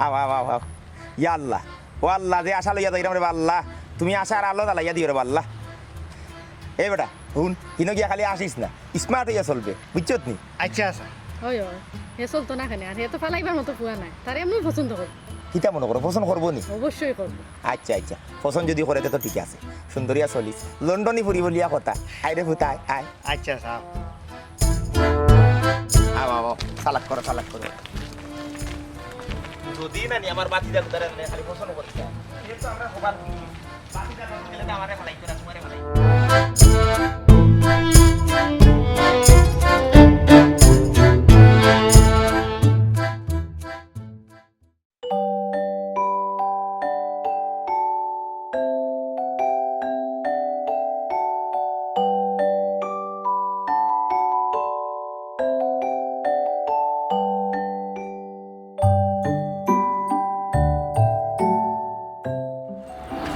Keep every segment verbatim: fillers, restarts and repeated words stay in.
আও, আও, আও, আও। ইয়া আল্লাহ, ও আল্লাহ, যে আশা লইয়া যাইরাম রে বা আল্লাহ, তুমি আশার আলো জ্বালাইয়া দিও রে বা আল্লাহ। এই বেটা, হুন, হিনো গিয়া খালি আসিস না, smart অইয়া চলবে, বুঝছত নি? আচ্ছা, আচ্ছা। হয়, হয়। হে চলতো না কেনে? আর হে তো ফালাইবার মতো ফুয়া নায়। তারে এমনেউ পছন্দ করবো। কিতা মনো করো, পছন্দ করবো নি? অবশ্যই করবো। আচ্ছা, আচ্ছা, পছন্দ যদি করে, তে তো ঠিক আছে। সুন্দরিয়া চলিস। লন্ডনি ফুরি বলিয়া কথা। আয় রে ফুতা, আয়, আয়। আচ্ছা, আচ্ছা। আও, আও, আও। চালাক করো, চালাক করো। যদি না নি আমার বাতিজা গুতারে মানে খালি পছন্দ করিস না। এ তো আমরা হবার বাতিজা না গেলে তো আমারে ফালাই করে, তোমারে ফালাই।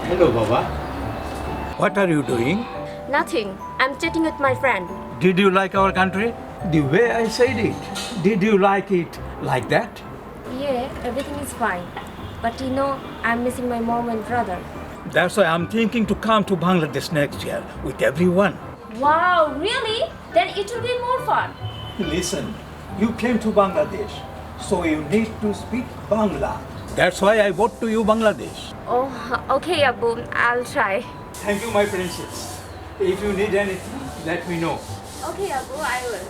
Hello, Baba. What are you doing? Nothing. I'm chatting with my friend. Did you like our country? The way I said it, did you like it like that? Yeah, everything is fine. But you know, I'm missing my mom and brother. That's why I'm thinking to come to Bangladesh next year with everyone. Wow, really? Then it will be more fun. Listen, you came to Bangladesh, so you need to speak Bangla. That's why I brought to you Bangladesh. Oh, okay, Abu. I'll try. Thank you, my princess. If you need anything, let me know. Okay, Abu, I will.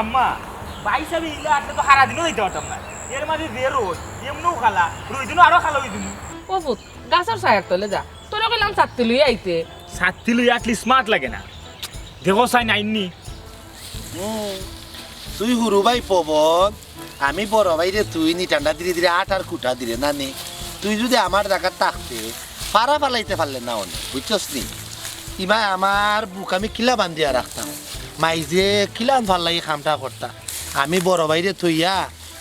আম্মা, ভাইসাবে ইলা আটলে তো হারা দিনও যাইতে পারতাম না। এর মাঝে যে রইদ, এমনেউ কালা, রইদ দিনও আরো কালা অই দিমু। ও পুত, গাছর ছায়ার তলে যা। তোরে কইলাম ছাত্তি লইয়া আইতে। ছাত্তি লইয়া আটলে smart লাগে না। দেখো চাই নাইননি। হুম, তুই হুরু ভাই পবন, আমি বড় ভাইরে তুই নি ঠান্ডা ধীরে ধীরে আট আর কুটা ধীরে নানি। তুই যদি আমার জাগাত থাকতে, ফারা ফালাইতে পারলে না অনে, বুঝছস নি? ইবায় আমার বুক আমি কিলা বান্ধিয়া রাখতাম। মাইজে কিলান ফাল্লাই কামটা করতা। আমি বড় ভাইরে থইয়া,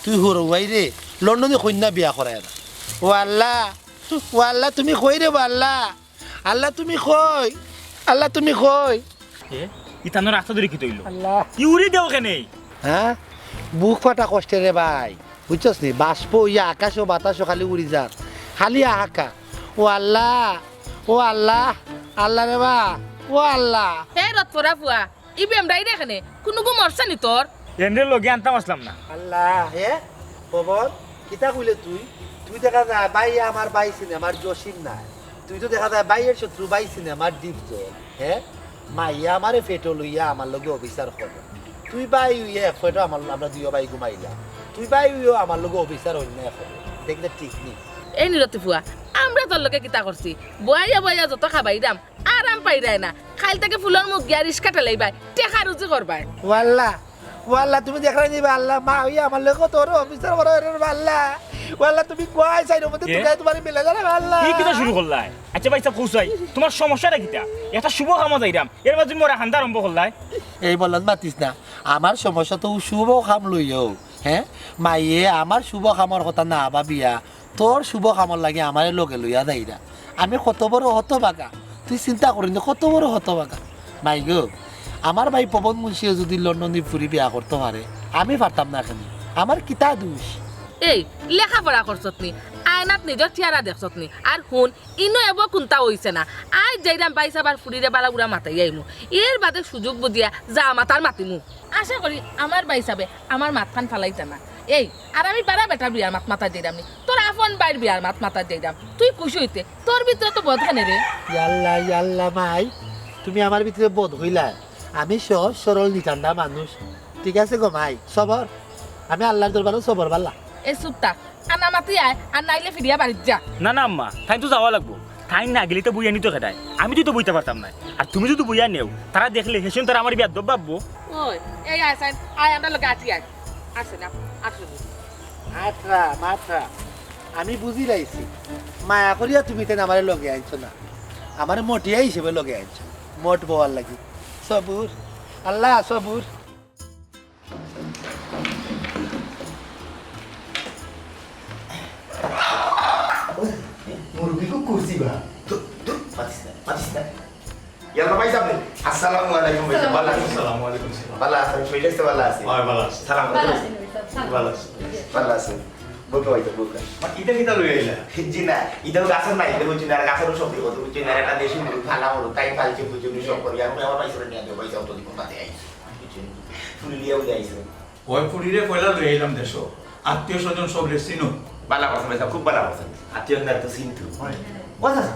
তুই হুরু ভাইরে লন্ডনি কইন্যা বিয়া করায় না। ও আল্লাহ, ও আল্লাহ, তুমি কই রে বা আল্লাহ? আল্লাহ তুমি কই? আল্লাহ তুমি কই? এ, ইতানোর রাস্তা ধরে কিতা অইলো? আল্লাহ। ইউরি দেও কেনে? হ্যাঁ? বুক ফাটা কষ্টে রে ভাই। বুঝছস নি? বাষ্প অইয়া আকাশো বাতাসো খালি উড়ি যার। খালি হাহাকার। ও আল্লাহ, ও আল্লাহ, আল্লাহ রে বা, ও আল্লাহ। হে রথ পরা ফুয়া, ই বেমরাই রে কেনে, কুনুগু মরছে নি তোর? এনরে লগে আনতাম আছলাম না। আল্লাহ, হে? পবন, কিতা কইলে তুই? তুই দেখা যায় ভাই আমার ভাই সিনেমার জসিম নায়। তুই তো দেখা যায় ভাইয়ের শত্রু ভাই সিনেমার ডিপ জল। হে? মাইয়া আমারে পেটো লইয়া আমার লগে অবিচার করে। তুই ভাই অইয়া এক পেটো আমার, আমরা দুইও ভাই ঘুমাইলাম। তুই ভাই অইয়াও আমার লগে অবিচার অইন্যায় করে। ইটা কিতা ঠিক নি? এই নিরতি ফুয়া, আমরা তোর লগে কিতা করছি? বইয়া বইয়া যত খাবাইরাম, আরাম পাইরায় না। কাইল থাকি ফুলর মুখ গিয়া রিস্কা ঠেলাইবায়, টেকা রুজি করবায়। ও আল্লাহ, ও আল্লাহ, তুমি দেখরায় নি বা আল্লাহ, মা অইয়া আমার লগে কত বড় অবিচার করো রে বা আল্লাহ। ও আল্লাহ, তুমি কই চাইরো মধ্যে কে? তুকাই তোমার মিলে যারা বা আল্লাহ। ই কিতা শুরু করলায়? আচ্ছা ভাইসাব, কও চাই, তোমার সমস্যাটা কিতা? একটা শুভ কামো যাইরাম, এর মাঝে মরা কান্দা আরম্ভ করলায়। এই বলদ মাতিস না, আমার সমস্যা তো শুভ কাম লইয়াউ, হ্যাঁ? মাইয়ে আমার শুভ কামর কথা না ভাবিয়া তোর শুভ কামর লাগি আমারে লগে লইয়া যাইরা। আমি কত বড় হতভাগা, তুই চিন্তা করিস নি, কত বড় হতভাগা। মাই গো, আমার ভাই পবন মুন্সিয়ে যদি লন্ডনি ফুরি বিয়া করতো পারে, আমি পারতাম না কেনে? আমার কিতা দুষ? এই, লেখাপড়া করছত নি, আয়নাত নিজর চেহারা দেখছত নি, আর হুন, ইনো এবো কুন্তা অইছে না। আইজ যাইরাম ভাইসাবর ফুরিরে বালা বুরা মাতাই আইমু, এর বাদে সুযোগ বুঝিয়া যা মাতার মাতিমু। আশা করি আমার ভাইসাবে আমার মাতখান ফালাইতা না। এই, আর আমি বারা বেটার বিয়ার মাত মাতাত যাইরাম নি, তোর আপন ভাইর বিয়ার মাত মাতাত যাইরাম। তুই খুশি অইতে, তোর ভিতরে তো বদ কেনে রে? ইয়াল্লা, ইয়াল্লা মাই, তুমি আমার ভিতরে বদ কইলায়। আমি সহজ সরল নিঠান্ডা মানুষ। ঠিক আছে গো মাই, সবর। আমি আল্লার দরবারো সবর বালা। এ চুপ থাক, আর না মাতি আয়, আর নাইলে ফিরিয়া বাড়িত যা। না না আম্মা, তাইন তো যাওয়া লাগবো। তাইন না গেলে তো বইয়া নিতো কেডায়? আমি তো বইতা পারতাম নায়। আর তুমি যদি বইয়া নেও, তারা দেখলে হেষিন তারা আমারে বেয়াদ্দব ভাববো। ওই, এই আয় সাইন, আয় আমরার লগে আটি আয়। আসে না, আসে না। আটরাম, আটরাম। আমি বুঝিলাইছি। মায়া করিয়া তুমি তাইন আমারে লগে আনছো না। আমারে মটিয়া হিসেবে লগে আনছো। মট বওয়ার লাগি। সবুর। আল্লাহ, সবুর। মাতিস না, মাতিস না। ইয়াল্লা ভাই সাহেব, আসসালামু আলাইকুম ভাই সাহেব, ভালা আছইন? আসসালামু আলাইকুম সালাম। ভালা আছইন, শরীর স্বাস্থ্য ভালা আছে? হয়, ভালা আছে। সালাম ভালা আলাইকুম। আছইন ভাই সাহেব, সালাম। ভালা আছে। বউক্কা ভাই সাহেব, বউক্কা। মা, ইটা কিতা লই আইলা? জি না, ইটা তো গাছর না, ইটা বুঝছইন না, আর গাছর সব দিব, তো বুঝছইন না, একটা দেশি মুরগ, ভালা মুরগ, তাই পালছি, বুঝছইন, সব করি। আমি আমার ভাই সাহেব নিয়া দেব, ভাই সাহেব তো দিব, বাদে আই। বুঝছইন? ফুল দিয়া উঠে আইছে। ওই ফুরিরে পয়লা লই আইলাম দেশো। আত্মীয় স্বজন সব রে চিনো। ভালা করছইন ভাই সাহেব, খুব ভালা করছইন। আত্মীয় স্বজন তো চিনতু। হয়। ও চাচা,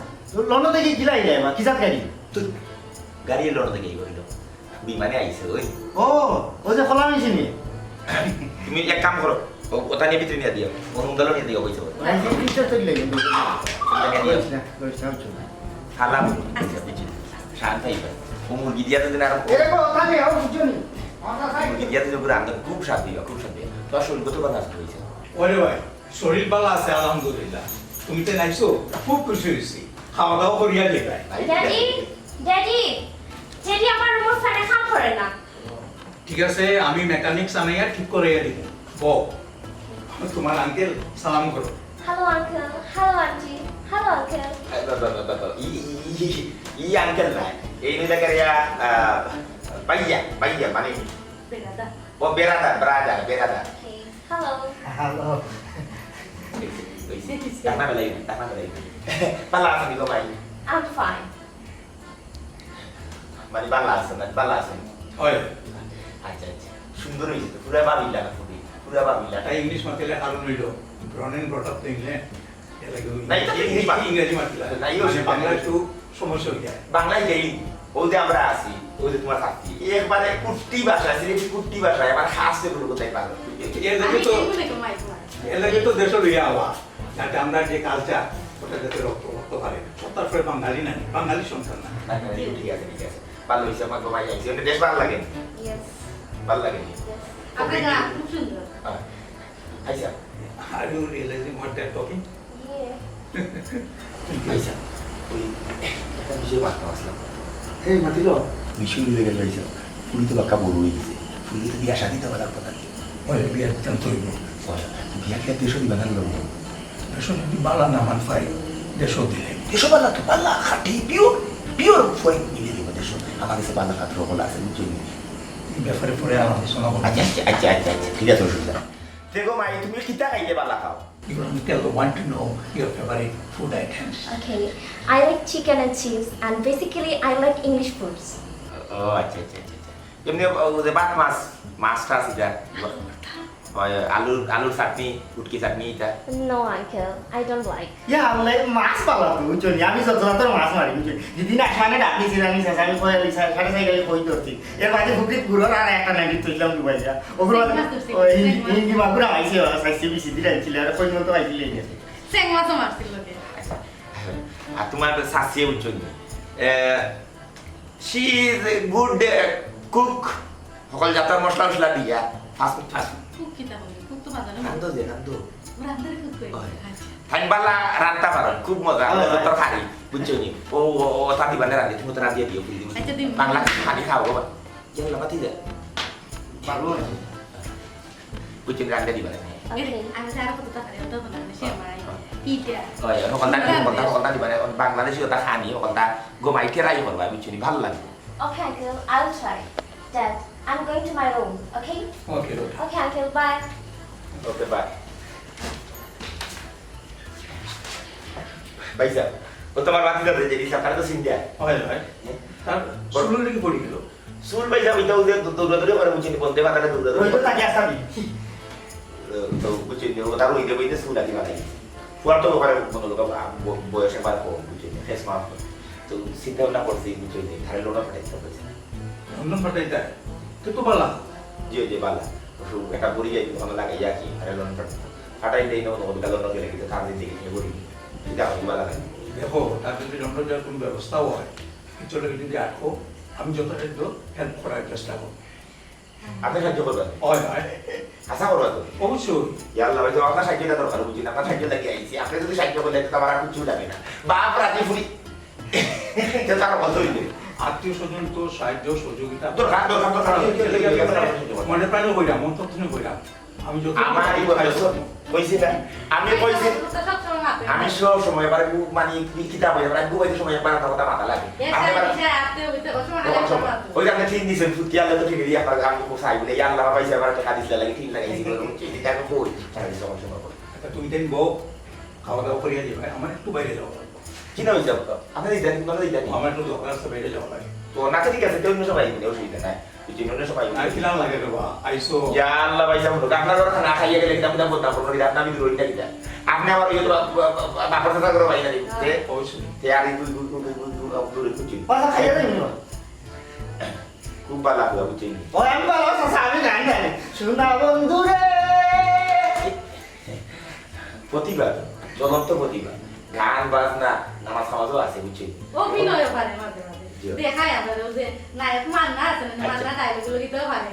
লন্ডন থাকি কিলা আইলা এবার? কি জাত গাড়ি? তো গাড়ি লন্ডন থাকি আইবো অইলো। বিমানে আইছে ওই। ও, ওই যে খোলা মেশিনে। তুমি এক কাম করো, ও, ওটা নিয়া ভিতরে নিয়া দিও। ও নুন দালো নিয়া দিও, কইছে ওই। ওই যে পিকচার তুললে কিন্তু। ওটা নিয়া দিও। করিস না, করিস না, বুঝছো না। সালাম। শান্ত হইবা। ও মুরগি দিয়া যদি না আর এরে কো, ওখানে আও, বুঝছো নি? মুরগি দিয়া যদি পুরো আনন্দ, খুব শান্তি হইবা, খুব শান্তি হইবা। তোমার শরীর কত ভালা আছে হইছে? ওরে ভাই, শরীর ভালা আছে, আলহামদুলিল্লাহ। তুমি তো নাইছো, খুব খুশি হইছি। খাওয়া দাওয়া করিয়া যাইবায়। ভাই, ড্যাডি, ড্যাডি, ড্যাডি, আমার রুমর ফ্যানে কাম করে না। ঠিক আছে, আমি মেকানিক আনাইয়া ঠিক করাইয়া দিব। বউ, তোমার আঙ্কেল সালাম করো। Hello uncle, hello aunty, hello uncle. এই, বা, বা, বা, বা, বা, ই, ই, ই, ই, ই আঙ্কেল না, এই নিলে করিয়া, আহ, ভাইয়া, ভাইয়া, মানে, বেরাদার। ও বেরাদার, ব্রাদার, বেরাদার। ওকে, হ্যালো। হ্যালো। ওই, ওই, টাকা বেলাই, টাকা বেলাই। ভালা আছইন গো ভাই? I'm fine. মানে, ভালা আছইন, মানে, ভালা আছইন। হয়। আচ্ছা, আচ্ছা। সুন্দর হইছে তো, পুরা বাবিলা না, পুরি, পুরা বাবিলা। তাই ইংলিশ মাতিলে কারণ হইল, born and brought up তো ইংল্যান্ড। এর লাগে ওই না, এটা তো ইংরেজি, ইংরেজি মাতিলা। না, ইও মানে, সে বাংলা একটু সমস্যা হয়ে যায়। বাংলায় গেলি, ও যে আমরা আছি, ও যে তোমার থাকছি, একবারে কুট্টি ভাষা, সিলেটি কুট্টি ভাষা, আবার হাসতে বলবো তাই পারো। এর লাগে তো, আমি এগুলো তো মাইক মারি। এর লাগে তো দেশে লইয়া আওয়া। যাতে আমরা যে কালচার, ওটা যাতে রক্ত, রক্ত পারে। সত্তার ফলে বাঙালি না, বাঙালি সন্তান না। না, না, ঠিক আছে, ঠিক আছে। ভালো হইছে, আমার বাবা আইছে। ওটা বেশ ভালো লাগে। Yes. ভালো লাগে। Yes. আপনার গান খুব সুন্দর। হ্যাঁ। আচ্ছা। Are you realizing what they're talking? Yeah. আচ্ছা, ওই একটা বিষয়ে মাততাম আছলাম। এই মাতিল, বিষয় মিলে গেল, আচ্ছা। ফুরি তো বাক্কা বড় হয়ে গেছে। ফুরি তো বিয়া শাদি তো করার কথা। ওই বিয়া দিতাম তো হইব। ওই, বিয়া কি আর দেশো দিবা না লোক? দেশো যদি বালা না মান পাই, দেশো দিলে। দেশো বালা তো বালা, খাঁটি, pure, pure foreign মিলে দিব দেশো। আমার কাছে বালা খাট রকল আছে, বুঝছো নি? এই ব্যাপারে পরে আলাপ আলোচনা করবো। আচ্ছা, আচ্ছা, আচ্ছা, আচ্ছা, আচ্ছা, ঠিক আছে, অসুবিধা নাই। দেখো মাই, তুমি কিতা খাইতে বালা খাও? You don't tell, want to know your favorite food items. Okay, I like chicken and chips, and basically I like English foods. ও, আচ্ছা, আচ্ছা, আচ্ছা, আচ্ছা। এমনি ও যে ভাত মাছ, মাছ টাছ ইটা? আলু ভর্তা। ওই আলুর, আলুর চাটনি, কুটকি চাটনি ইটা? No, uncle, I don't like. ইয়া, আল্লাহ, মাছ বালা তো, বুঝছো নি? আমি যত যত মাছ মারি, বুঝছো নি? যেদিন আসমানে ডাক দিছিল, আমি শেষ, আমি কই, আমি সাড়ে ছয় গেলে কই ধরছি। এর বাদে ফুকরিত ঘুরোর আর একটা নাইট তুললাম দুবাই যা। ওগুলো চেং মাছ ধরছি, ওই চেং হিন্দি, মাছ। হিন্দি মাগুর আইছে, ওরা চাইছে বেশি দিন আনছিল, আর কই মতো পাইছিল এই গেছে। চেং মাছও মারছিল কে? আর তোমার তো শাশিয়ে বুঝছো নি? এ, she is a good, এ, cook। সকল জাতর মশলা উশলা দিয়া, fast food, fast food। Cook কিতা বলে? কুক তো বাজারে রান্ধো যে, রান্ধো। রান্ধার কুক কই? ওই। আচ্ছা। তাইন বালা রান্তা পারো, খুব মজা, ওই, মজার ওই। তরকারি, বুঝছো নি? ও, ও, ও, তা দিবানে রান্ধি, তুমি তো রান্ধিয়া দিও, বুঝলি? আচ্ছা, দিন। বাংলা খানি খাও বাবা। ইয়াল্লা, বাতি দে। পারবো না। বুঝছো নি, রান্ধিয়া দিবানে। Okay. আমি তো আরো কত তরকারি আনতে হবে না, সে হ্যাঁ, আমার হ্যাঁ। ইটা। ওই, ওখানটা, ওখানটা, ওখানটা দিবানে, বাংলাদেশি ওটা খানি, ওখানটা গমাই কেরাই করবা, বুঝছো নি? ভালো লাগে। Okay, uncle, I'll try. Dad, I'm going to my room, okay? Okay, okay. Okay, uncle, bye. Okay, bye. ভাইসাব, ও তোমার বাতি দাদা যে দিছে, আপনারা তো সিন দেয়া। হয়, হয়। হ্যাঁ? তার বড় চুল নাকি পড়ে গেল? চুল ভাইসাব, এটা ওদের দৌ-, দৌড়াদৌড়ি করে, বুঝছেন, বলতে পারে না, দৌড়াদৌড়ি তো করে। তাকে আসামি। তো, তো, বুঝছেন, ও তার ওই যে, ওই যে চুল আর কি বানাই। ফুয়ার তো ওখানে কোনো লোক, আ, ব-, বয়স একবার কম, বুঝছেন, ফেস মাফ। তো চিন্তা ভাবনা করছি, বুঝছেন, ধারে লোনা ফাটাই দিতে পারছি না। লোনা ফাটাই দেয়? তো তো বালা। জি, জি, বালা। তো একটা বড়ি যাই, ওখানে লাগাই আর কি, ধারে লোনা ফাটাই। ফাটাই দেই না, ওখানে লোনা গেলে কিন্তু তার দিকে গিয়ে বড়ি। এটা আমি বালা লাগে। দেখো, তার যদি লন্ডন যাওয়ার কোনো ব্যবস্থাও হয়, চলে যদি আটকো, আমি যথাসাধ্য হেল্প করার চেষ্টা করবো। আপনি সাহায্য করবেন? হয়, হয়। আশা করবো তো? অবশ্যই। ইয়া আল্লাহ, ভাই, তো আপনার সাহায্যটা দরকার, বুঝলি? আপনার সাহায্য লাগে আইছি। আপনি যদি সাহায্য করলে, তো আমার আর কিচ্ছু লাগে না। বাপ রাতি ফুরি। তো তার কথা হইবে। আত্মীয় স্বজন তো সাহায্য সহযোগিতা দরকার, দরকার, দরকার। মনে প্রাণে কইরা, মন তত্ত্বনে কইরা। আমি যত আমার এই কথা কইছি না? আমি কইছি। তো সব সময় মাথা আমি সব সময় এবার গু-, মানে, কি-, কিতাব অই, এবার ঘুমাইতে সময় একবার কথা মাথা লাগে। এ, আপনি এবার স্যার, আপনি ওই তো, ওই সময় তখন আলাদা সময়। মাথা। ওই যে আপনি ঠিক নিছেন, ফুটকি আনলে তো ঠিক, এই আপনার আমি খুব চাই বলে, "ইয়া আল্লাহ, বাবা, ইসে আবার টেকা দিছিল, লাগে, ঠিক লাগাইছি, বলে, বুঝছি, এটা আমি কই?" আর এই সময় সময় কই। আচ্ছা, তুমি তাই বউ, খাওয়া দাওয়া করিয়া যাবে, আমার একটু বাইরে যাওয়া লাগবে। কি না হয়েছে আপনার? আপনি এই জানেন, কোথায় জানেন? আমার একটু দরকার আছে, বাইরে যাওয়া লাগে। তো না, আচ্ছা, ঠিক আছে, তো অন্য সময় আইবেন, অসুবিধা নাই। বুঝছেন, অন্য সময় আইবেন। আর কিলান লাগে রে বা, আইসো। ইয়া আল্লাহ, ভাই সাহেব, আপনার ঘরে না খাইয়া গেলে কিতা, কিতা বদনাম করবো, কিতা আপনার ভিতরে রইল না কিতা? আপনি আবার ইয়ে তো বা-, বা-, বা-, বাপর কথা করে ভাই না রে, বুঝতে? অবশ্যই। তে আর এই দুই, দুই, দুই, দুই, দুই, দুই, দুই, দুই, বুঝছেন? বাসা খাইয়া যাই না। খুব ভালো লাগলো, বুঝছেন? ও, আমি ভালো আছি, আমি গান জানি। শোনা বন্ধু রে। প্রতিভা, জ্বলন্ত প্রতিভা। গান বাজনা, নামাজ কামাজও আছে, বুঝছেন? অভিনয়ও পারে মাঝে মাঝে। জি। দেখায় আমরা ওই যে নায়ক মান্না আছে না, আচ্ছা। মান্না dialogue গুলো দিতেও পারে।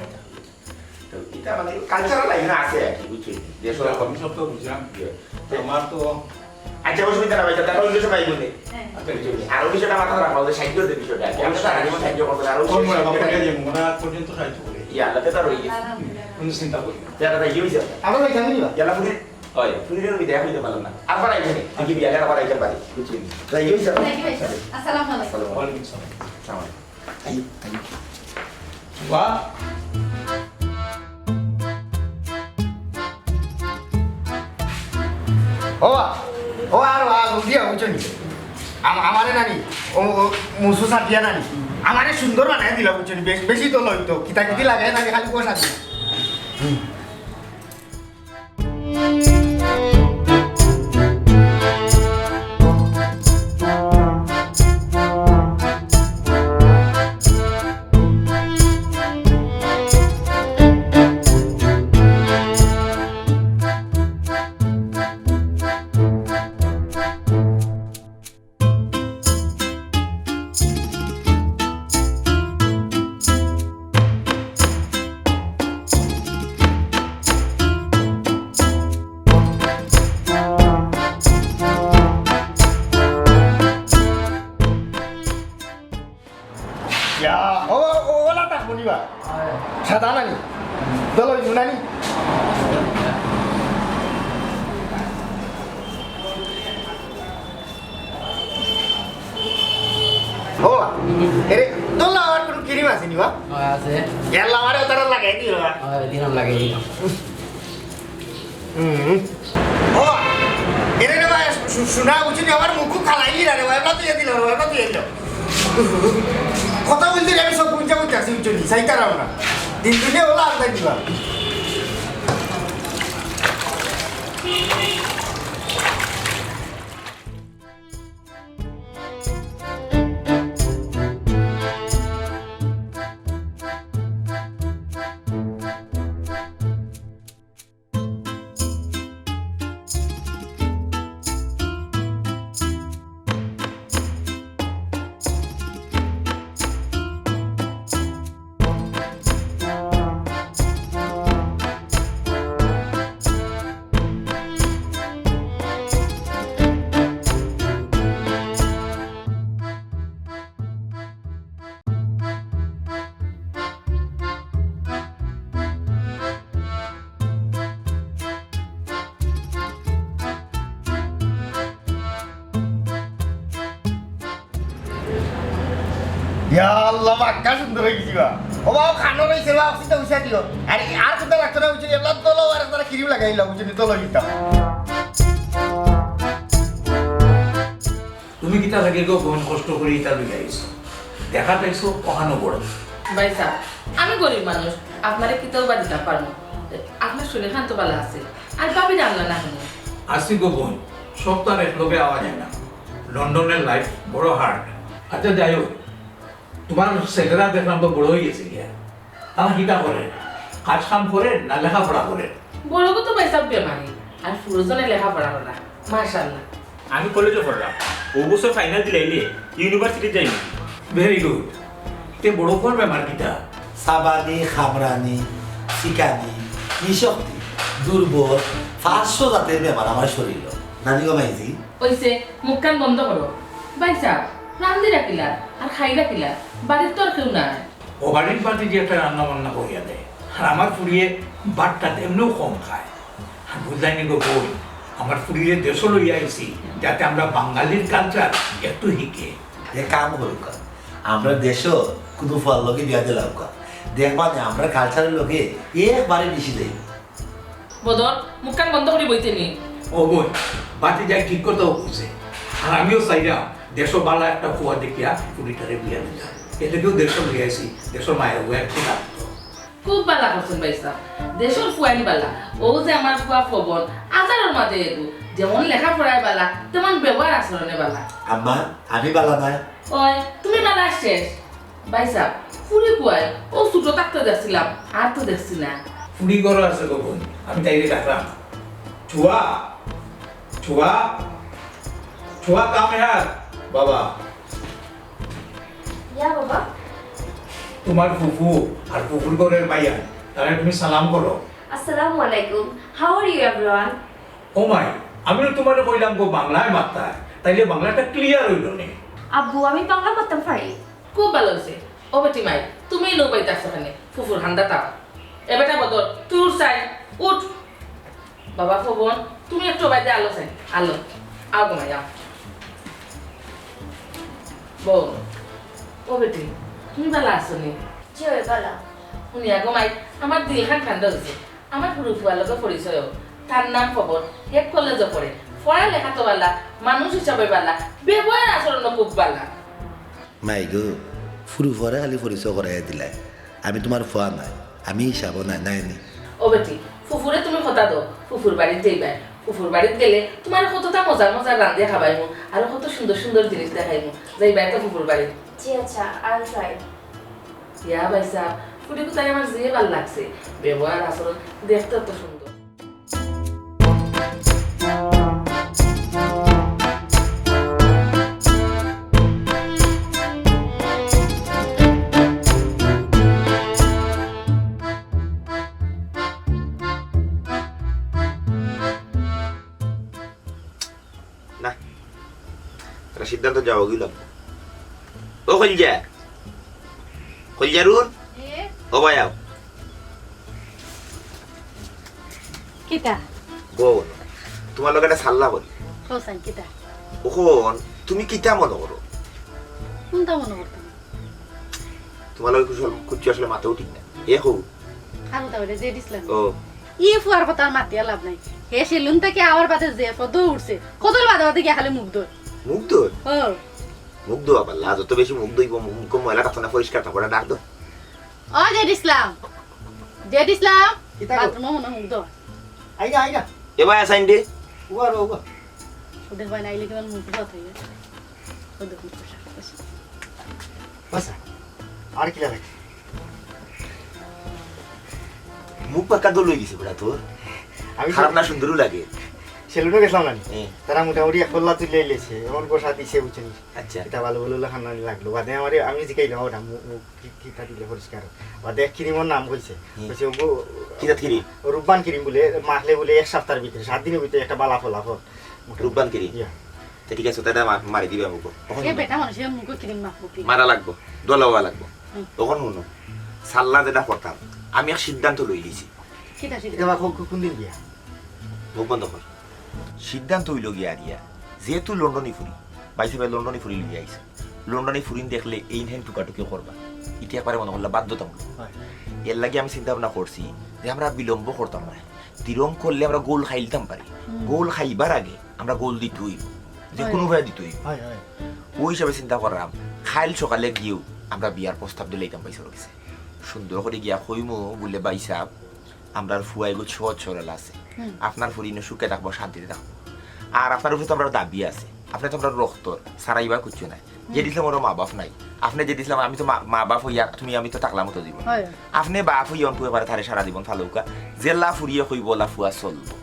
তো এটা মানে cultural line-এ আছে আর কি, বুঝছেন? যে সব আমি সব তো বুঝলাম। জি। আমার তো আচ্ছা, অসুবিধা না ভাই, তাহলে অন্য সময় বলে। হ্যাঁ। আচ্ছা, বুঝছেন? আর ওই বিষয়টা মাথায় রাখা, ওদের সাহায্য দেবে বিষয়টা। আমি তো সারা জীবন সাহায্য করতে পারি, আর ওই কোন বিষয়ে মনে হয়, সাহায্য করতে পারি। মনে হয় পর্যন্ত সাহায্য করে। ইয়া, আল্লাহ তো রইল। আলহামদুলিল্লাহ। কোনো চিন্তা করি না। যারা তাই ইয়ে হয়েছে। আমরা ভাই জানি না। যারা ফুটে, হয়, ফুটে আমি দেখা হইতে পারলাম না। আবার আইবেন, আমি বিয়ালে আবার আইতে পারি। বুঝছেন? তাই ইয়ে হয়েছে। Thank you, ভাই। আসসালামু আলাইকুম। আসসালামু আলাইকুম। ওয়ালাইকুম আসসালাম। আসসালামু আলাইকুম। I, I. বাহ। ও বা, ও আর বা, বুঝিয়া বুঝছো নি? আম-, আমারে নানি, ও, ও, মুসু সাপিয়া নানি, আমারে সুন্দর বানাই দিলা বুঝছো নি? বেশ, বেশি তো লইতো, কিতা কিতি লাগে নানি, খালি কুয়াশা দিয়ে। হুম। ইয়া, ও, ও, ওলা তা বলিবা। সাদা নানি। দলো ইমু নানি। ও, এরে, তোলা আর কোন ক্রিম আছে নি বা? হ্যাঁ, আছে। ইয়াল্লা, আমারে ওটারে লাগাই দিও বা। হ্যাঁ, দিলাম, লাগাই দিলাম। হুম। ও, এরে রে ভাই, শু-, শোনা উচিত আমার মুখ খালাই দিলা রে ভাই, এবার তুই দিল রে ভাই, এবার তুই দিল। কথা বলতে আমি সব বুঝা বুঝা আছি, বুঝছো নি? সাইতার আমরা। দিন দিনে ওলা আনতে দিবা। ইয়া আল্লাহ, বাক্কা সুন্দর অই গেছে বা। ও বাবা, খানো রইছে বা, অক্সিজেন উঠা দিও। আরে, আর কোনটা লাগতো না, বুঝছো? এবার তো লো, আর একটা ক্রিম লাগাইলাম, বুঝছো? তো লো এটা। তুমি কিতা লাগে গো বোন, কষ্ট করি ইতা লইয়া আইছো? দেখা পাইছো, অখানো বড়। ভাই সাহেব, আমি গরিব মানুষ, আপনারে কিতাও বা দিতাম পারমু। আপনার শরীর খান তো ভালা আছে, আর ভাবি জানলা না কেন? আছি গো বোন, সব তো আর এক লগে আওয়া যায় না। লন্ডনের life বড় hard। আচ্ছা, যাই হোক, তোমার ছেলেরা দেখলাম তো বড় অই গেছে গিয়া। তারা কিতা করে? কাজ কাম করে না লেখাপড়া করে? বড়গু তো ভাই সাহেব বেমারি, আর ফুরুজনে লেখাপড়া করা। মাশাআল্লাহ। আমি কলেজো পড়রাম, অউ বছর final দিলাইলে university যাইমু। Very good। তে বড় ফুয়ার বেমার কিতা? চাবানি, কামড়ানি, চিকানি, নিশক্তি, দুর্বল, পাঁচশো জাতের বেমার আমার শরীরো। নানি গো মাইজি? অইছে, মুখখান বন্ধ করো। ভাই সাহেব, রান্ধিরা কিলা, আর খাইরা কিলা, বাড়িত তো আর কেউ নাই। ও বাড়ির বাড়িত যে একটা রান্না বান্না করিয়া দেয়, আর আমার ফুড়িয়ে ভাতটা এমনেও কম খায়। আর বুঝলাইনি গো বইন, আমার ফুরিরে দেশো লইয়া আইছি, যাতে আমরা বাঙালির কালচার একটু হিকে। এক কাম করুক্কা, আমরা দেশো কুনু ফুয়ার লগে বিয়া দিলাউক্কা, দেখবা নে আমরার কালচারর লগে একবারে মিশি যাইবো। বদর, মুখখান বন্ধ করি বইতে নি। ও বইন, বাতি যাই ঠিক কথাউ কইছে। আর আমিও চাইরাম দেশো বালা একটা ফুয়া দেখিয়া ফুরিটারে বিয়া দিতাম। এর লাগিউ দেশো লইয়া আইছি, দেশর মায়া অইয়া একটু লাগতো। খুব বালা করছইন ভাইসাব, দেশর ফুয়াইন বালা। অউ যে আমার ফুয়া ফবন, আজারর মাঝে এগু, যেমন লেখাপড়ায় বালা, তেমন ব্যবহার আচরণে বালা। আম্মা, আমি বালা নায়? ওই, তুমি বালা শেষ। ভাইসাব, ফুরি কুয়াই? অউ ছুটো থাকতে দেখছিলাম, আর তো দেখছি না। ফুরি ঘরো আছে গো বইন, আমি তাইরে ডাকরাম। ছুয়া, ছুয়া, ছুয়া, come here, বাবা। ইয়া বাবা। তুমার ফুফু আর ফুফুর ঘরর ভাইয়াইন, তারারে তুমি সালাম করো। আসসালামু আলাইকুম। How are you everyone? ও মাই, আমি তো তুমারে কইলাম গো বাংলায় মাততায়, তাইলে বাংলাটা clear অইলো নে। আব্বু, আমি বাংলা মাততাম পারি। খুব বালা অইছে। ও বেটি মাই, তুমি ইনো বাড়িত আছো কেনে? ফুফুর কান্দাত আও। এ বেটা বদর, তুই উঠ চাই, উঠ। বাবা ফবন, তুমি একটু বাইদে আলো চাই, আলো। আও গো মাই, আও। বও। ও বেটি, তুমি বালা আছো নি? জি অয়, বালা। হুনিয়া গো মাই, আমার দিলখান ঠান্ডা অইছে। আমার হুরু ফুয়ার লগে পরিচয় অয়। তার নাম ফবন, হে কলেজো পড়ে। পড়ালেখাত বালা, মানুষ হিসাবে বালা, ব্যবহার আচরণও খুব বালা। মাই গো, ফুরু ফুয়ারে খালি পরিচয় করাইয়া দিলায়। আমি তুমার ফুয়া নায়, আমি হিসাবো নায়, নায় নি? ও বেটি, ফুফুরে তুমি কথা দেও, ফুফুর বাড়িত যাইবায়। ফুফুর বাড়িত গেলে তুমারে কততা মজার মজার রান্দিয়া খাবাইমু, আর কত সুন্দর সুন্দর জিনিস দেখাইমু। যাইবায় তো ফুফুর বাড়িত। জি আচ্ছা, I'll try. ইয়া ভাইসাব, ফুরিগুতারে আমার যে বালা লাগছে, ব্যবহার আচরণ দেখতে অত সুন্দর। না, একটা সিদ্ধান্ত যাওয়া অইলো। ও কইলজা, কইলজা রুন, জি? ও ভাই আও। কিতা? বও, তুমার লগে একটা সাল্লা করি। কও চাইন, কিতা? অখন তুমি কিতা মনো করো? কুনতা মনো করতাম? তুমার লগে কুছু, কুছু আসলে মাথাও ঠিক না। এ কও। কার কথা কইরে? জেড ইসলাম। ও। ই ফুয়ার কথা আর মাতিয়া লাভ নাই। হে সেলুন থাকি আওয়ার বাদে যে ফদো উঠছে, কদর বাদে বাদে গিয়া খালি মুখ ধর। মুখ ধর? ও। মুখ ধোয়া পারলা, যত বেশি মুখ ধইব, মুখ, মুখ ময়লা থাকতো না, পরিষ্কার থাকবো, ডাক দেও। ও জেড ইসলাম, জেড ইসলাম, কিতা গো? বাথরুমো মনে হয় মুখ ধোয়া। আইগা, আইগা। এ ভাই, আসাইন দে। উবা রো, উবা। ও দেখ ভাই, নাইলে কেমন মুখ ধোয়া থাকে। ও দেখ, মুখ ধোয়া। বাসা, আর কিলা লাগে? মুখ পাক্কা দোল অই গেছে বেটা তোর। আমি খারাপ না, সুন্দরও লাগে। সেলুনো গেছিলাম না নি? হ্যাঁ। তারা মোটামুটি এক কল্লা তুলে এলেছে, এমন গোসা দিছে, বুঝছেন? আচ্ছা। এটা ভালো ভালো লাখান লাগলো। বাদে আমারে, আমি জিকাইলাম, ওটা মু-, মুখ কি, কিতা দিলে পরিষ্কার হয়? বাদে এক ক্রিমর নাম কইছে। হুম। কইছে, ওগো, কিতা ক্রিম? রূপবান ক্রিম বলে, মাখলে বলে এক সপ্তাহের ভিতরে, সাত দিনের ভিতরে একটা বালা ফলাফল। রূপবান ক্রিম? ইয়া। তে ঠিক আছে, তাইলে মা-, মারি দিবা মুখো। তখন এ বেটা মানুষের মুখো ক্রিম মাখবো কি? মারা লাগবো, দোলা হওয়া লাগবো। হুম। তখন হুনো, সাল্লা যেটা করতাম, আমি এক সিদ্ধান্ত লই দিছি। কিতা সিদ্ধান্ত? এটা আবার কোন, কোন দিন গিয়া? মুখ বন্ধ কর। সিদ্ধান্ত অইলো গিয়া আরিয়া, যেহেতু লন্ডনি ফুরি, ভাইসাবে লন্ডনি ফুরি লইয়া আইছে, লন্ডনি ফুরিন দেখলে এইন হেন টুকাটুকি করবা, ইটা একবারে মনে করলা বাধ্যতামূলক। হয়। এর লাগি আমি চিন্তা ভাবনা করছি যে আমরা বিলম্ব করতাম না, তিরং করলে আমরা গোল খাইলতাম পারি। হুম। গোল খাইবার আগে আমরা গোল দিতে অইব, যে হয়। কোনো উপায়ে দিতে অইব। হয়, হয়। ওই হিসাবে চিন্তা করলাম, কাইল সকালে গিয়াউ আমরা বিয়ার প্রস্তাব দিলাইতাম ভাইসাবর গেছে। সুন্দর করি গিয়া কইমু বুলে, ভাইসাব, আমরার ফুয়া এগু সহজ সরল আছে। হুম। আপনার ফুরি ইনো সুখে থাকবো, শান্তিতে থাকবো। আর আপনার উপরে তো আমরার দাবি আছে। আপনে তো আমরার রক্তর, ছাড়াইবা কিচ্ছু নাই। হুম। জেড ইসলামরও মা বাপ নাই। আপনে জেড ইসলাম, আমি তো মা, মা বাপ অইয়া, তুমি আমি তো থাকলাম অত জীবন। হয়। আপনে বাপ অইয়া অনকু এবারে তারে সারা জীবন ফালউক্কা। যেলা ফুরিয়ে কইবো, ওলা ফুয়া চলবো।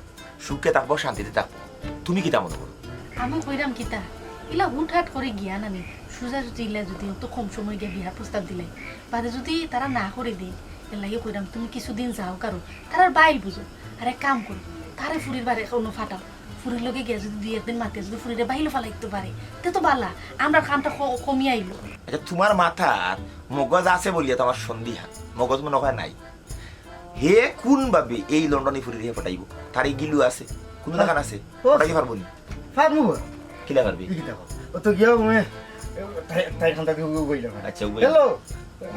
সুখে থাকবো, শান্তিতে থাকবো। তুমি কিতা মনে করো? আমি কইরাম কিতা, ইলা হুটহাট করি গিয়া নানি, সুজা সুজি ইলা যুদি অত কম সময় গিয়া বিয়ার প্রস্তাব দিলাই, বাদে যুদি তারা না করি দেইন, এর লাগি কইরাম তুমি কিছুদিন যাও কারো, তারার বাইল বুঝো। আর এক কাম করো, তারে ফুরির বাড়ি অনো ফাটাও, ফুরির লগে গিয়া যুদি দুই একদিন মাতিয়া যুদি ফুরিরে বাইলো ফালাইতো পারে, তে তো বালা, আমরার কামটা ক-, কমিয়া আইলো। আচ্ছা, তুমার মাথাত মগজ আছে বুলিয়া তো আমার সন্দেহ, মগজ মনে হয় নাই। হে কুনভাবে এই লন্ডনি ফুরিরে হে ফাটাইবো? তার এই গিলু আছে। কুনু দেখান আছে? ও। ওটা কি পারবো নি? পারমু বা। কিলা পারবি? ই কিতা কও? ও তো গিয়া মানে, তাই, তাই খান্তা দিয়ে উগো গইলাম। আচ্ছা, উগো। হ্যালো।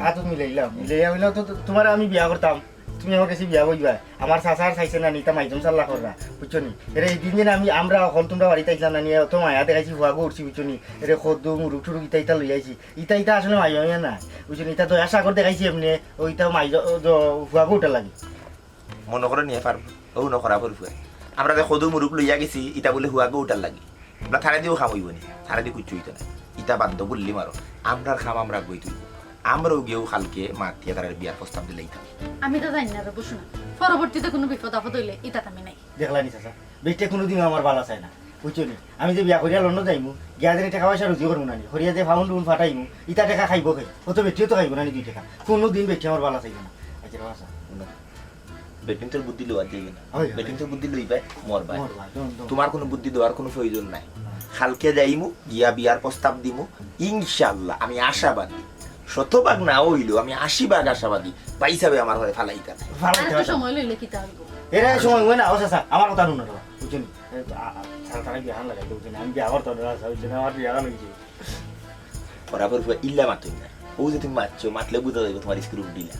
হাত মিলাইলাম। মিলাইয়া মিলাইলাম তো, তো, তুমারে আমি বিয়া করতাম। তুমি আমার গেছে বিয়া বইবা। আমার চাচার চাইছে না নি, ইতা মাইজম সাল্লা কররা। বুঝছো নি? এরে এই দিন দিন আমি, আমরা হকল তুমরার বাড়িত আইছিলাম না নি, অত মায়া দেখাইছি, ফুয়াগু উঠছি, বুঝছো নি? এরে কদ্দু, মুরুক টুরুক, ইতা ইতা লই আইছি। ইতা ইতা আসলে মাইয়া মাইয়া না। বুঝছো নি? ইতা দয়া সাগর দেখাইছি এমনে, ও ইতা মাইজ-, ও দ-, ফুয়াগু উঠার লাগি। মনো করো নিয়া পারবো, ও নকরা পড়ি ফুয়া। আমরা যে কদ্দু মুরুক লইয়া গেছি, ইতা বুলে ফুয়াগু উঠার লাগি। আমরা তারে দিও কাম অইবো নি, তারে দি কুচ্ছু অইতো না। ইতা বাদ দেও, গুল্লি মারো। আমরার কাম আমরা গই তুলবো। আমরাও গিয়াও কালকে মাতিয়া তারার বিয়ার প্রস্তাব দিলাইতাম। আমি তো জানি না রে, বুঝছো না। পরবর্তীতে কুনু বিপদ আপদ অইলে ইতাত আমি নাই। দেখলায়নি চাচা, বেটিয়ে কুনুদিনও আমার বালা চায় না, বুঝছো নি? আমি যে বিয়া করিয়া লন্ডন যাইমু, গিয়া যেন টেকা পয়সা রুজি করমু না নি, করিয়া যে ফাউন্ড উন ফাটাইমু, ইতা টেকা খাইবো কে? অত বেটিয়ে তো খাইবো না নি দুই টেকা। কুনুদিন বেটিয়ে আমার বালা চাইবো না। আচ্ছা, বাবা, আচ্ছা। বেটিন্তর বুদ্ধি লওয়া যাইবে না। হয়, হয়। বেটিন্তর বুদ্ধি লইবায় মরবায়। মরবায়, দন, দন। তুমার কুনু বুদ্ধি দেওয়ার কুনু প্রয়োজন নাই। হ্যাঁ। কালকে যাইমু, গিয়া বিয়ার প্রস্তাব দিমু, ইনশাআল্লাহ, আমি আশাবাদী। শতভাগ না অইলেও আমি আশি ভাগ আশাবাদী। ভাইসাবে আমার ঘরে ফালাইতা না। ফালাইতা আর একটু না। সময় লইলে কিতা অইবো? এরা সময় অয় না, ও চাচা, আমার কথা হুনো না, বুঝছো নি? এ, আ, আ, তাড়াতাড়ি বিয়াখান লাগাই দেও, বুঝছো নি? আমি বিয়া করতাম না, চাচা, বুঝছো নি? আমার বিয়াখান অইছে। বরাবর ফুয়া ইল্লা মাতইন না। ও যে তুমি মাতছো, মাতলে বুঝা যাইবো তুমার স্ক্রু ঢিলা।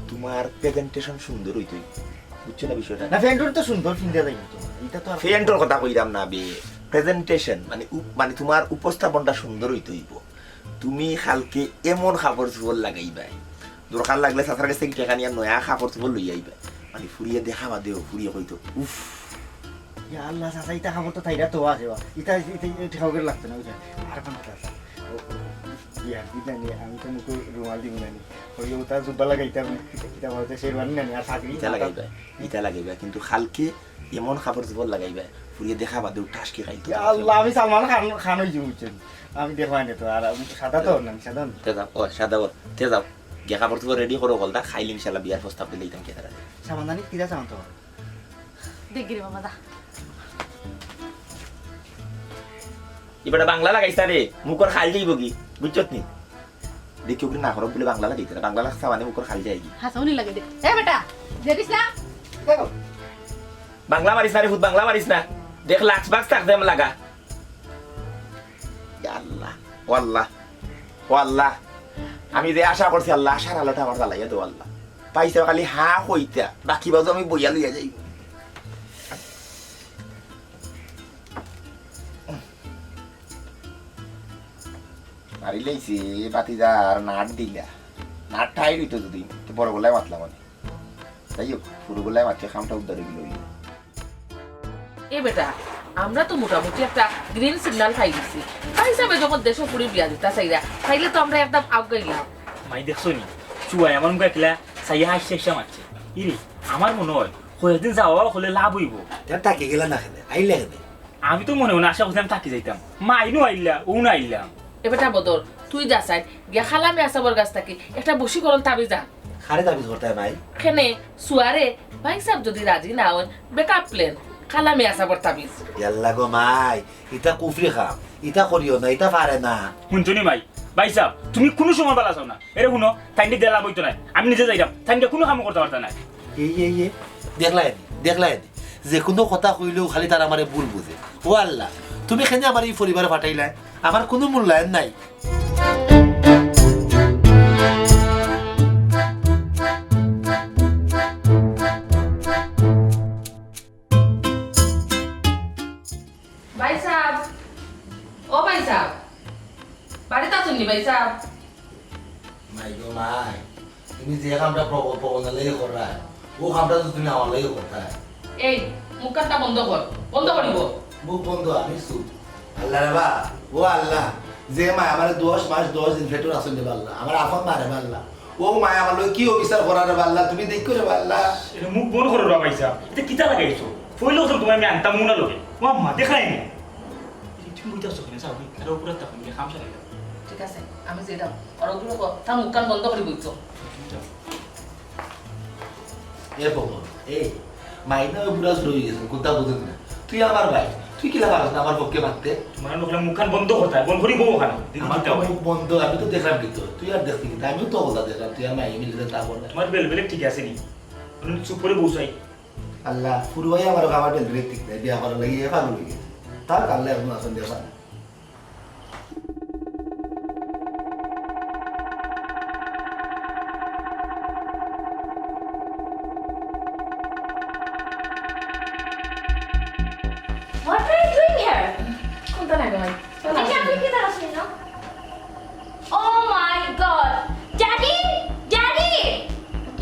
তুমার presentation সুন্দর অইতো অইবো। বুঝছো না বিষয়টা? না, প্যান্টুর তো সুন্দর ফিন্দা যাইবো তো। ইটা তো আর প্যান্টুর কথা কইরাম না বে। Presentation, মানে উপ-, মানে তুমার উপস্থাপনটা সুন্দর অইতো অইবো। তুমি কালকে এমন কাপড় চোপড় লাগাইবায়, দরকার লাগলে চাচার গেছ থাকি টেকা নিয়া নয়া কাপড় চোপড় লইয়া আইবায়। মানে ফুড়িয়ে দেখা বাদেও ফুড়িয়ে কইতো, "উফ।" ইয়া আল্লাহ, চাচা, ইতা কাপড় তো তাইরা তো আছে বা। ইতা, ইতা, ইতা কাপড় লাগতো না, বুঝছো? আর কোন কথা আছে? ও, ও, বিয়ার দিন আনি, আমি তো মুখো রুমাল দিমু না নি। ওই ওটা জুব্বা লাগাইতাম, ইতা, ইতা বলতে শেরওয়ানি না নি, আর চাকরি ইতা লাগাইবায়, ইতা লাগাইবায়, কিন্তু কালকে এমন কাপড় চোপড় লাগাইবায়, ফুড়িয়ে দেখা বাদেও টাসকি খাইতো। ইয়া আল্লাহ, আমি সালমান খান, খান অইছি, বুঝছো নি? আমি দেখবায় না তো, আর আমি সাদা তো না, আমি সাদা না। তে যাও, ও, সাদা ওর, তে যাও। গিয়া কাপড় চোপড় ready করো, হকলতা, কাইল ইনশাআল্লাহ বিয়ার প্রস্তাব দিলাইতাম কে তারা। সামানদানি কিরা সামান তো? দেখি রে বাবা, দা। ইবাটা বাংলা লাগাইছ না রে, মুখর খাল যাইবো কি, বুঝছত নি? দেখি ওগুলি না করো বলে বাংলা লাগাইতে না, বাংলা লাগছে মানে মুখর খাল যায়গি। হাসাউনি লাগে দে। এ বেটা, দেখিস না? দেখো। বাংলা মারিস না রে ভূত, বাংলা মারিস না। দেখ লাক্স বাক্স থাকতে আমি লাগা। ইয়া আল্লাহ, ও আল্লাহ, ও আল্লাহ, আমি যে আশা করছি আল্লাহ, আশার আলোটা আমার জ্বালাইয়া দেও আল্লাহ। পাইছে খালি হা কইতা, বাকি বাজু আমি বইয়া লইয়া যাই। মারিলাইছে বাতি যার নাট দিলা, নাট ঠাই রইতো যদি, তো বড় গলায় মাতলাম মানে। যাই হোক, হুরু গলায় মাতলে কামটা উদ্ধার অইলো। এ বেটা, আমরা তো মোটামুটি একটা green signal পাই দিছি। ভাইসাবে যখন দেশো ফুড়ি বিয়া দিতা চাইরা, তাইলে তো আমরা একদম আগাইলাম। মাই দেখছো নি? চুয়ায় আমার মুখে কিলা চাইয়া হাসি হাসি মারছে। ইরে, আমার মনে অয় কয়েকদিন যাওয়া হলে লাভ অইবো। তে থাকি গেলা না কেনে? আইলা কেনে? আমি তো মনে মনে আশা করছিলাম থাকি যাইতাম। মাই নু আইলা, ও না আইলাম। এ বেটা বদর, তুই যা চাই, গিয়া খালা মিয়া সাবর গেছ থাকি একটা বশীকরণ তাবিজ আন। কারে তাবিজ করতায় ভাই? কেনে, চুয়ারে, ভাইসাব যদি রাজি না অইন, backup plan, খালা মিয়া সাবর তাবিজ। ইয়াল্লা গো মাই, ইতা কুফরি কাম, ইতা করিও না, ইতা পারে না। হুনছো নি মাই, ভাইসাব, তুমি কুনু সময় বালা চাও না। এরে হুনো, তাইনরে দিয়া লাভ অইতো নায়, আমি নিজে যাইরাম, তাইনরে কুনু কামও করতা পারতা নায়। এই, এই, এই, দেখলায় নি, দেখলায় নি, যেকুনু কথা কইলেও খালি তারা আমারে ভুল বুঝে। ও আল্লাহ, তুমি কেনে আমারে ই পরিবারো পাঠাইলায়? আমার কুনু মূল্যায়ন নাই। ভাইসাব, ও ভাইসাব, বাড়িত আছইন নি ভাইসাব? মাই গো মাই, তুমি যে কামটা প্রব-, প্রবন্ধ লইয়া কররায়, ও কামটা তো তুমি আমার লইয়া করতায়। এই, মুখখানটা বন্ধ কর, বন্ধ করিব। মুখ বন্ধ, আমি চুপ। আল্লাহ রে বা, ও আল্লাহ, যে মায় আমারে দশ মাস দশ দিন পেটো রাখছইন রে বা আল্লাহ, আমার আপন মা রে বা আল্লাহ, ও মায় আমার লগে কি অবিচার কররা রে বা আল্লাহ, তুমি দেখো রে বা আল্লাহ। এরে মুখ বন্ধ করো রে ভাইসাব, ইতা কিতা লাগাইছো? পয়লা তো তুমারে আমি আনতাম না লগে, ও আম্মা দেখলায় নি। এই তুমি বইতে আছো কেনে? যাও, এরা উপরে থাকো, গিয়া কাম সারাই যাও। ঠিক আছে, আমি যাইরাম। আর ওগুলো কর, তার মুখখান বন্ধ করি বইতো। যাও। এ বাবা, এই, মাই না ওই বুড়া শুরু হয়ে গেছে, কথা বুঝেন না। তুই আমার ভাই, তুই কিলা পারস না আমার পক্ষে মাততে? তুমার মুখখান বন্ধ করতায়, বন্ধ করি বউ ওখানে। দেখি আমার কিতা তো হয়। মুখ বন্ধ, আমি তো দেখলাম কিন্তু। তুই আর দেখতে কিন্তু, আমিও তো ওগুলা দেখলাম, তুই আর মাই মিলে তা বল না। তুমার বেল বেলে ঠিক আছে নি? মানে চুপ করে বউ চাই। আল্লাহ, ফুরু ভাই আমার খাবার ডেলিভারি ঠিক নাই, বিয়া করার লাগি এ পাগল হয়ে গেছে। তার আল্লাহ এখন আসন দিয়ে পারে। What are you doing here? কোনটা লাগে ভাই? দেখি আপনি কি তারা শুনল? Oh my God! Daddy! Daddy!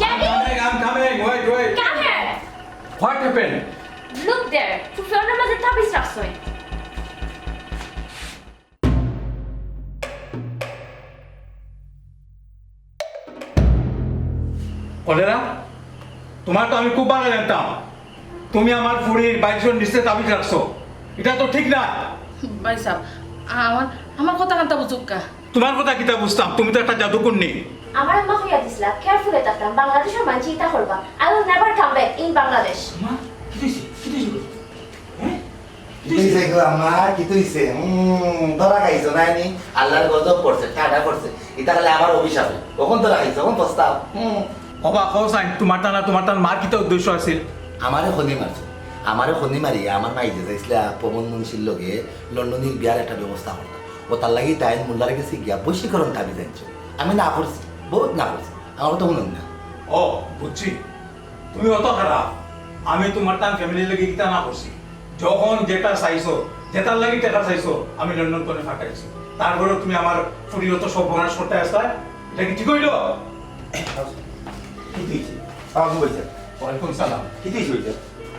Daddy! I'm coming, I'm coming. Wait, wait. Come here! What happened? Look there. ফুফু ওনার মাঝে তাবিজ রাখছে। কলেরা, তোমার তো আমি খুব ভালো জানতাম। তুমি আমার ফুরির বাইশন নিচে তাবিজ রাখছো, এটা তো ঠিক না। ভাই সাহেব, আমার, আমার কথা কান্তা বুঝুক্কা। তোমার কথা কিতা বুঝতাম? তুমি তো একটা জাদুকরনি। আমার আম্মা কইয়া দিছলা, careful এ থাকতাম, বাংলাদেশের মানষে ইতা করবা। I will never come back in Bangladesh. মা, কি হইছে? কি হইছে? হ্যাঁ? কিতা হইছে গো আম্মা? কিতা হইছে? হুম, ধরা খাইছো না নি? আল্লাহর গজব পড়ছে, ঠাডা পড়ছে। ইতা খালি আমার অভিশাপ। অখন ধরা খাইছো, অখন পস্তাও। হুম। ওবা, কও চাইন, তোমার টানা, তোমার টান মার কিতা উদ্দেশ্য আছিল? আমারে খনি মারছে। আমারে খনি মারিয়া আমার মাই যে যাইছিলা পবন মুন্সির লগে লন্ডনির বিয়ার একটা ব্যবস্থা করতা। ও তার লাগি তাইন মোল্লার গেছে গিয়া বশীকরণ তাবিজ আনছে। আমি না করছি, বহুত না করছি। আমার তো হুনুন না। ও, বুঝছি। তুমি অত খারাপ, আমি তোমার টান ফ্যামিলির লাগি কিতা না করছি। যখন যেটা চাইছো, যেটার লাগি টাকা চাইছো, আমি লন্ডন করে ফাটাইছি। তারপরে তুমি আমার ফুরির অত সর্বনাশ করতে আসলা, এটা কি ঠিক হইল? কি হইছে? আসসালামু আলাইকুম। ওয়ালাইকুম সালাম। কি হইছে?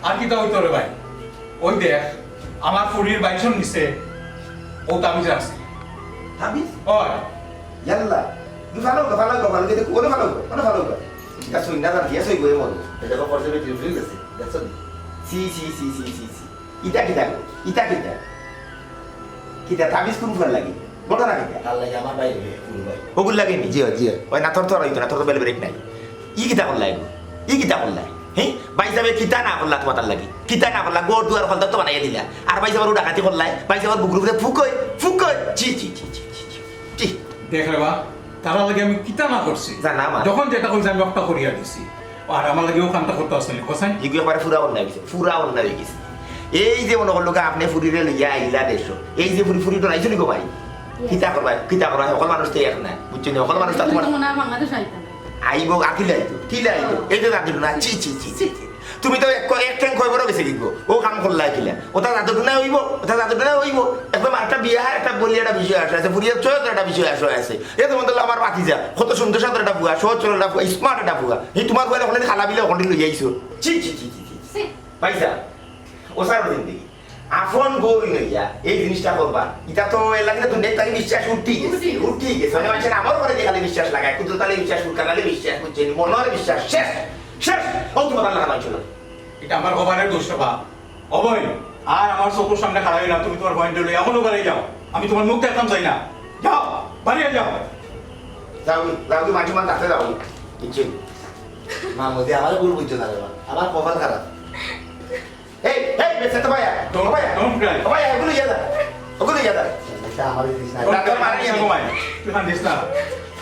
আর কিতা হইতো রে ভাই? ওই দেখ, আমার ফুরির বাইশন নিচে ও তাবিজ আছে। তাবিজ? ওই। ইয়াল্লা, তুমি ফালাও গো, ফালাও গো, ফালাও গো, দেখো, ওরে ফালাও গো, ওরে ফালাও গো। এটা শুন না, জান, ইয়ে সই বই বলো। এটা তো পড়ছে বেটি ফিল গেছে, দেখছো নি? ছি, ছি, ছি, ছি, ছি, ছি। ইটা কিতা গো? ইটা কিতা? কিতা তাবিজ কোন ফুয়ার লাগি? ঘটনা কিতা? তার লাগি আমার ভাই রে, ফুল ভাই। ওগুর লাগি নি? জি, জি। ওই না, তোর তো আর হইতো না, তোর তো বেল ব্রেক নাই। ই কিতা করলা এগো? ই কিতা করলা? হ্যাঁ? ভাই সাহেব কিতা না করলা তোমার তার লাগি? কিতা না করলা? ঘর দুয়ার হলদা তো বানাইয়া দিলা। আর ভাই সাহেব ডাকাতি করলাই, ভাই সাহেব বুকুর উপরে ফুকই, ফুকই। জি, জি, জি, জি, জি, জি। জি। দেখ রে বা, তারা লাগে আমি কিতা না করছি? জানা আমার। যখন যেটা কইছে আমি ওটা করিয়া দিছি। আর আমার লাগে ও কামটা করতে আসলে, কোথায়? ইগু একবারে ফুরা অন্যায় হয়ে গেছে, ফুরা অন্যায় হয়ে গেছে। এই যে মনে করলো গা আপনি ফুরিরে লইয়া আইলা দেশো, এই যে ফুরি ফুরি ডরাইছো নি গো ভাই? কিতা করবা, কিতা করবা? সকল মানুষ তো এক না, বুঝছো নি? সকল মানুষ তো তুমি তোমার তো মনে হয় বাংলাদেশ আইতাম। আইবো, আকিলে আইতো, কিলে আইতো? এই যে দাদুর না, ছি, ছি, ছি, ছি, ছি। তুমি তো এক, এক ঠ্যাং কয় বড় গেছে কিগো? ও কাম করলা কিলা? ওটা দাদুর না হইবো, ওটা দাদুর না হইবো। একদম একটা বিয়া, একটা বলি একটা বিষয় আসে আছে, ফুরিয়া চয় একটা বিষয় আসে আছে। এ তো মনে হলো আমার ভাতিজা, কত সুন্দর সাদা একটা বুয়া, সহজ সরল একটা বুয়া, স্মার্ট একটা বুয়া। এই তোমার বুয়া ওখানে খালা বিলে ওখানে লইয়া আইছো। ছি, ছি, ছি, ছি, ছি, ছি। ছি। পয়সা, ও সারা জিন্দেগি। আপন বউ লইয়া এই জিনিসটা করবা, এটা তো এর লাগে তো নেট তাকে বিশ্বাস উঠতেই গেছে, উঠতেই গেছে। উঠতেই গেছে। মানে মানুষের আমার পরে যে খালি বিশ্বাস লাগায়, কুদরত আলী বিশ্বাস, ফুরকান আলী বিশ্বাস, বুঝছেন? মনোহর বিশ্বাস, শেষ, শেষ। ও তোমার আল্লাহ মানছিল। এটা আমার কপালের দোষ রে বা। ও ভাই, আর আমার চকুর সামনে খাড়াই না, তুমি তোমার পয়েন্ট লই এখনো বাড়ি যাও। আমি তোমার মুখ দেখতাম চাই না। যাও, বাড়ি যাও। যাও, যাও, কি মাঝে মাঝে ডাকতে যাও। বুঝছো? মা, মোদি আমার ভুল বুঝছো না রে বা। আমার কপাল খারাপ। এই, এই, বেঁচে তো ভাইয়া। Don't, ভাইয়া। Don't cry। ও ভাইয়া, ওগুলো ইয়ে দা। ওগুলো ইয়ে দা। এটা আমার জিনিস না। Don't cry, মারা নিয়ে ঘুমাই। তুই কান্দিস না।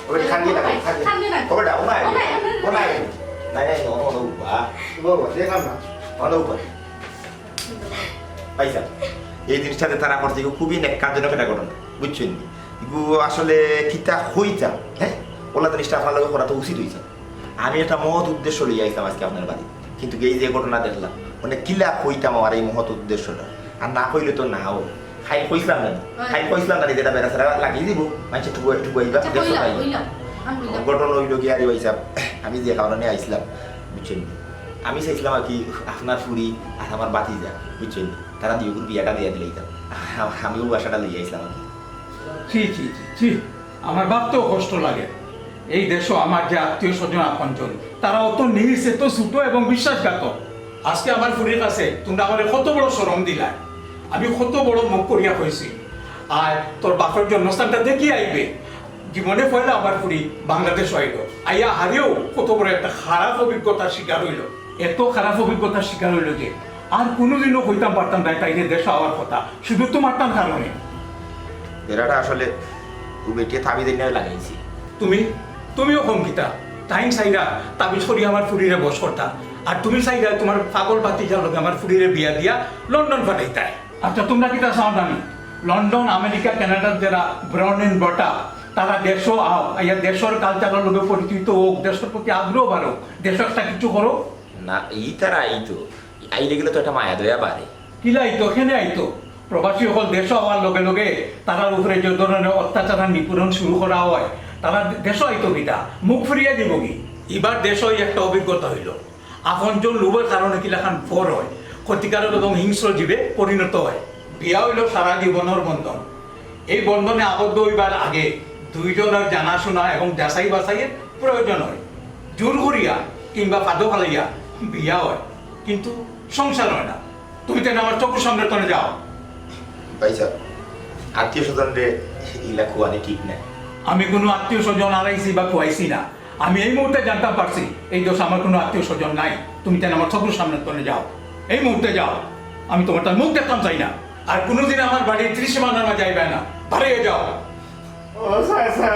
ওই খান দিয়ে লাগাই, খান দিয়ে। খান দিয়ে না। ওটা, ও নাই। ও নাই, ও নাই। ও নাই, ও, ও, ও, বা। ও, ও, দেখলাম না। ও, ও, বা। ভাইসাব, এই জিনিসটাতে তারা করছে, এগু খুবই ন্যাক্কারজনক একটা ঘটনা, বুঝছেন নি? এগু আসলে কিতা হইতা, হ্যাঁ? ওলা জিনিসটা আপনার লগে করা তো উচিত হইছে। আমি একটা মহৎ উদ্দেশ্য লইয়া আইতাম আজকে আপনার বাড়ি, কিন্তু এই যে ঘটনা দেখলাম, মানে কিলা কইতাম আমার এই মহৎ উদ্দেশ্যটা, আর না কইলে তো নাও। খাই কইছিলাম না, খাই কইছিলাম না, যেটা বেড়া সেটা লাগিয়ে দিব, মানষে টুকু টুকু এইবার আচ্ছা, দেখো কইলাম, তাই। কইলাম, আমি কইলাম। ঘটনা হইল কি, আরে ভাইসাব, আমি যে কারণে আইছিলাম, বুঝছেন নি? আমি চাইছিলাম আর কি, আপনার ফুরি আর আমার বাতিজা, বুঝছেন নি? তারা দুইগুর বিয়াটা দিয়া দিলে তো আমিও বাসাটা লইয়া আইছিলাম আর কি। ছি, ছি, ছি, ছি। আমার ভাবতেও কষ্ট লাগে। এই দেশো আমার যে আত্মীয় স্বজন আপনজন, তারা অত নিচ, এত ছোট এবং বিশ্বাসঘাতক। আজকে আমার ফুরির কাছে তোমরা আমারে কত বড় শরম দিলায়। আমি কত বড় মুখ করিয়া কইছি, আর তোর বাপের জন্মস্থানটা দেখিয়া আইবে। জীবনে পয়লা আমার ফুরি বাংলাদেশ আইল, আইয়া হারিয়েও কত বড় একটা খারাপ অভিজ্ঞতার শিকার হইল। এত খারাপ অভিজ্ঞতার শিকার হইল যে আর কোনোদিনও কইতাম পারতাম না তাইরে দেশো আওয়ার কথা, শুধু তোমার তার কারণে। বেড়াটা আসলে ও বেটিয়ে তাবিজ এনে লাগাইছি। তুমি, তুমিও কম কিতা? তাইন চাইরা তাবিজ করি আমার ফুরিরে বশ করতা। আর তুমি চাইরায় তুমার পাগল ভাতিজার লগে আমার ফুড়িরে বিয়া দিয়া লন্ডন পাঠাইতায়। আচ্ছা, তুমরা কিতা চাও জানি? লন্ডন, আমেরিকা, কানাডার যেরা born and brought up, তারা দেশো আউক, আইয়া দেশর culture-র লগে পরিচিত অউক, দেশর প্রতি আগ্রহ বাড়উক, দেশো একটা কিছু করউক। না, ই তারা আইতো, আইলে গেলে তো একটা মায়া দয়া বাড়ে। কিলা আইতো, কেনে আইতো? প্রবাসী অকল দেশো আওয়ার লগে লগে তারার উপরে যে ধরনের অত্যাচার আর নিপীড়ন শুরু করা অয়, তারা দেশো আইতো কিতা? মুখ ফিরাইয়া যাইবো গি? ইবার দেশো একটা অভিজ্ঞতা অইলো। আপনজন লোভর কারণে কিলাখান পর অয়, ক্ষতিকারক এবং হিংস্র জীবে পরিণত অয়। বিয়া অইলো সারা জীবনর বন্ধন। এই বন্ধনে আবদ্ধ অইবার আগে দুইজনর জানাশুনা এবং যাচাই বাছাইর প্রয়োজন অয়। জোর করিয়া কিংবা ফাঁদো ফালাইয়া বিয়া অয়, কিন্তু সংসার অয় না। তুমি তাইন আমার চকুর সামনে তনে যাও। ভাইসাব, আত্মীয় স্বজনরে ইলা খুয়ানি ঠিক নায়। আমি কুনু আত্মীয় স্বজন আনাইছি বা খুয়াইছি না। আমি এই মুহূর্তে জানতাম পারছি এই দেশো আমার কুনু আত্মীয় স্বজন নাই। তুমি তাইন আমার চকুর সামনে তনে যাও, এই মুহূর্তে যাও। আমি তুমার তার মুখ দেখতাম চাই না। আর কুনুদিন আমার বাড়ির ত্রিসীমানার মাঝে আইবায় না, বারইয়া যাও। ও চাচা।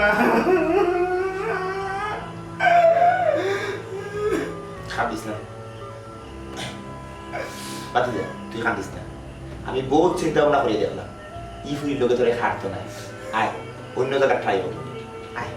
কান্দিস না। বাদ দে, তুই কান্দিস না। আমি বহুত চিন্তা ভাবনা করি দেখলাম, ই ফুড়ির লগে তোরে খাটতো নায়। আয়, অইন্য জাগা try করি। আয়।